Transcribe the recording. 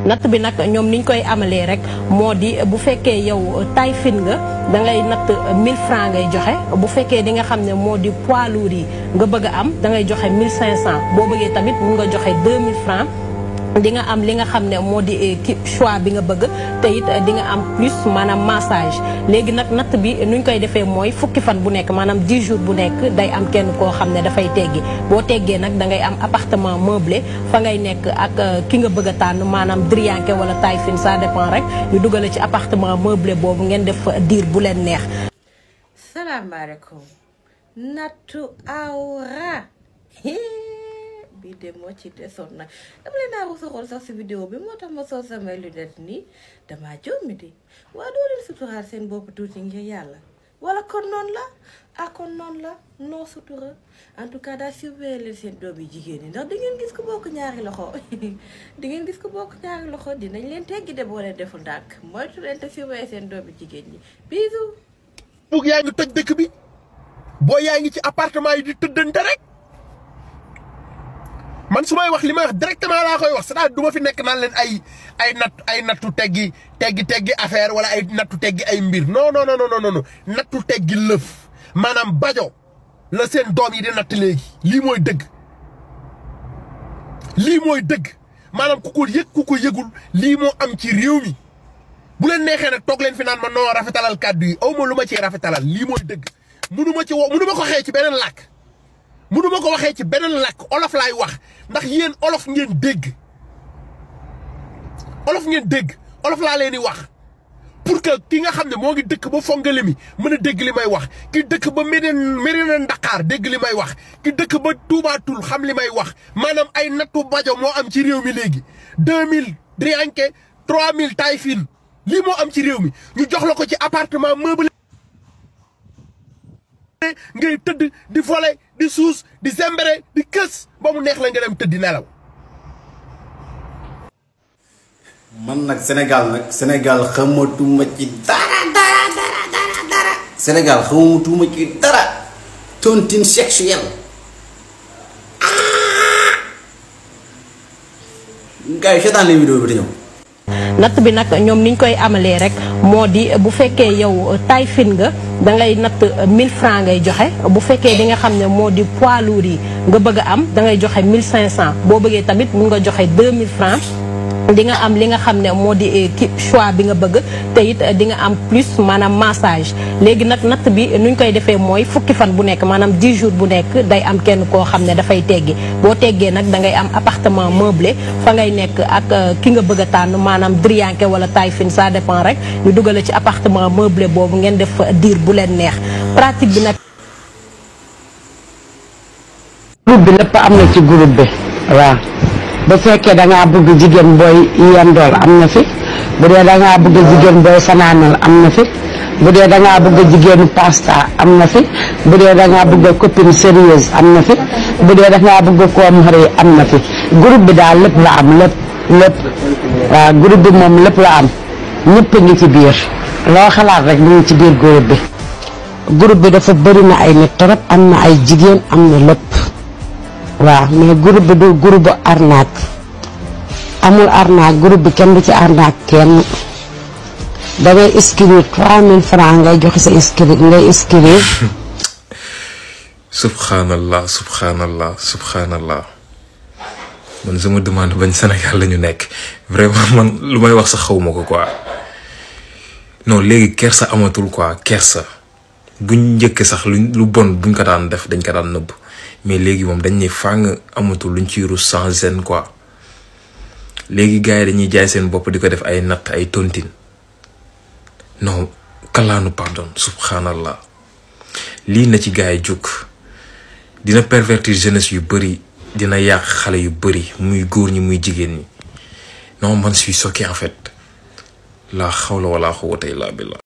natt bi nag ñoom niñ koy amalee rek moo di bu fekkee yow taille fine nga da ngay natt 1000 francs ngay joxe bu fekkee di nga xam ne moo di poids lourd yi nga bëgg a am da ngay joxe 1500 boo bëggee tamit mun nga joxe 2000 francs di nga am li nga xam ne moo di choix bi nga bëgg te it di nga am plus maanaam massage léegi nag natt bi nuñ koy defee mooy fukki fan bu nekk maanaam 10 jours bu nekk day am kenn koo xam ne dafay teggi boo teggee nag da ngay am appartement meublé fa ngay nekk ak ki nga bëgg a tànn maanaam drianke wala taille fine ça dépend rek ñu dugale ci appartement meublé boobu ngeen def diir bu leen neex. salaamaaleykum nattu awra bii de moo ci desoon nag dama leen naa rusa xool sax si vidéo bi moo tax ma sol samay lunette nii damaa jommi di waa doo leen suturaal seen bopp tuuti ngir yàlla wala kon noonu la kon noonu la noo sutura en tout cas daal surveiller leen seen doom yi jigéen ñi ndax di ngeen gis ko bokk ñaari loxo di ngeen gis ko bokk ñaari loxo dinañ leen teggi de boo leen deful ndànk moytu leen te surveiller seen doom yi jigéen ñi bisous. bug yaa ngi toj dëkk bi boo yaa ngi ci appartement yi di tëddante rek man su may wax li may wax directement laa koy wax c'est-à-dire du ma fi nekk naan leen ay nattu teggi affaire wala ay nattu teggi ay mbir non nattu teggi lëf maanaam bajo la seen doom yi di natt léegi lii mooy dëgg maanaam ku ko yëg ku ko yëgul lii moo am ci réew mi bu leen neexee nag toog leen fi naan ma noo rafetalal kàddu yi aw ma lu ma ciy rafetalal lii mooy dëgg munu ma ko xëyee ci beneen làkk mënuma ko waxee ci beneen làkk olof laay wax ndax yéen olof ngeen dégg olof laa leen di wax pour que ki nga xam ne moo ngi dëkk ba fongale mi mën a dégg li may wax ki dëkk ba Mérina Ndakaar dégg li may wax ki dëkk ba Tuubaatul xam li may wax maanaam ay nattu bajo moo am ci réew mi léegi 2000 drianke 3000 taille fine lii moo am ci réew mi ñu jox la ko ci appartement meublé ngay tëdd di volé di suus di zembere di kës ba mu neex la nga dem tëdd nelaw. man nag Sénégal xamatuma ci dara Sénégal xamatuma ci dara tontine sexuelle gars yi seetaan leen vidéo bi di ñëw. natt bi nag ñoom niñ koy amalee rek moo di bu fekkee yow taille fine nga da ngay natt 1000 francs ngay joxe bu fekkee di nga xam ne moo di poids lourd yi nga bëgg a am da ngay joxe 1500 boo bëggee tamit mun nga joxe 2000 francs di nga am li nga xam ne moo di choix bi nga bëgg te it di nga am plus maanaam massage léegi nag natt bi nuñ koy defee mooy fukki fan bu nekk maanaam 10 jours bu nekk day am kenn koo xam ne dafay teggi boo teggee nag da ngay am appartement meublé fa ngay nekk ak ki nga bëgg a tànn maanaam drianke wala taille fine ça dépend rek ñu dugale ci appartement meublé boobu ngeen def diir bu leen neex pratique bi nag. groupe bi lépp am na ci groupe bi waaw. bu fekkee da ngaa bëgg jigéen booy yendool am na fi bu dee da ngaa bëgg jigéen booy fanaanal am na fi bu dee da ngaa bëgg jigéenu pasta am na fi bu dee da ngaa bëgg copine sérieuse am na fi bu dee da ngaa bëgg koom xëri am na fi groupe bi daal lépp la am lépp waaw groupe bi moom lépp la am ñëpp ngi ci biir loo xalaat rek mu ngi ci biir groupe bi dafa bëri na ay nit trop am na ay jigéen am na lépp waaw mais groupe bi du groupe arnaque amul arnaque groupe bi kenn du ci arnaque kenn da ngay inscrire 3000 francs ngay joxe sa inscrire ngay inscrire. subhanallah man sama demande bañ Sénégal la ñu nekk vraiment man lu may wax sa xawma ko quoi non léegi kersa amatul quoi kersa buñ njëkk sax lu bon buñ ko daan def dañ ko daan nëbb. mais léegi moom dañ ne fàng amatul luñ ci rus sans gêne quoi léegi gars yi dañuy jaay seen bopp di ko def ay natt ay tontine non kalaanu pardon subhanallah lii na ci gars yi jóg dina pervertir jeunesse yu bëri dina yàq xale yu bëri muy góor ñi muy jigéen ñi non man suis choqué en fait la hawla wala quwwata illa billah